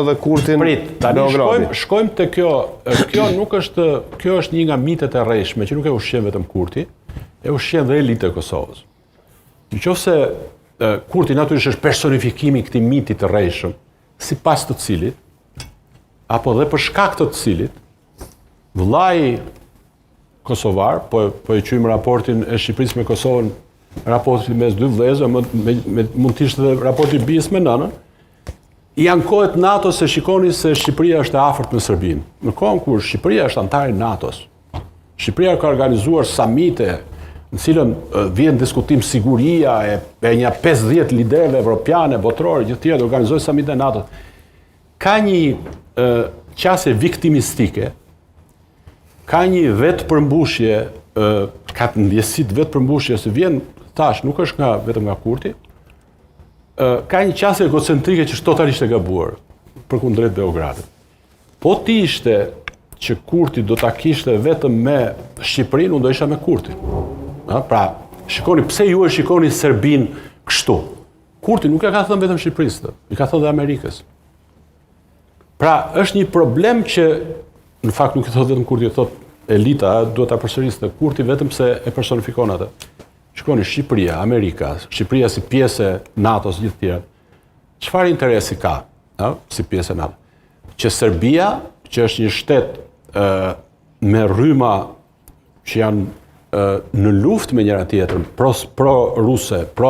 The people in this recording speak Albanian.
edhe Kurtin Prit, tani shkojmë, shkojmë te kjo, kjo nuk është, kjo është një nga mitet e rrejshme që nuk e ushqen vetëm Kurti, e ushqen dhe elita e Kosovës. Në qoftë se Kurti natyrisht është personifikimi i këtij miti të rrejshëm, sipas të cilit, apo dhe për shkak të të cilit, vëllai kosovar, po po e quajmë raportin e Shqipërisë me Kosovën raporti mes dy vëllezërve, me, me, me, mund të ishte edhe raporti i bijës me nënën. I ankohet NATO se shikoni se Shqipëria është e afërt me Serbinë. Në kohën kur Shqipëria është anëtar i NATO-s. Shqipëria ka organizuar samite në cilën vjen diskutim siguria e, e një 50 liderëve evropiane, botërore, gjithë tjerë, organizoi samite e NATO-s. Ka një e, qasje viktimistike Ka një vetëpërmbushje, ka ndjesi të vetëpërmbushje se vjen tash nuk është nga vetëm nga Kurti. Ë ka një qasje egocentrike që është totalisht e gabuar përkundrejt Beogradit. Po të ishte që Kurti do ta kishte vetëm me Shqipërinë, unë do isha me Kurtin. Ë, pra, shikoni pse ju e shikoni Serbinë kështu. Kurti nuk e ka thënë vetëm Shqipërisë, i ka thënë dhe Amerikës. Pra, është një problem që në fakt nuk i thotë vetëm Kurti, i thotë elita, duhet ta përsëris dhe Kurti vetëm se e personifikon atë. Shikoni Shqipëria, Amerika, Shqipëria si pjesë e NATO-s gjithë tjera. Çfarë interesi ka, ë, si pjesë e NATO? Që Serbia, që është një shtet ë me rryma që janë ë në luftë me njëra tjetrën, pro pro ruse, pro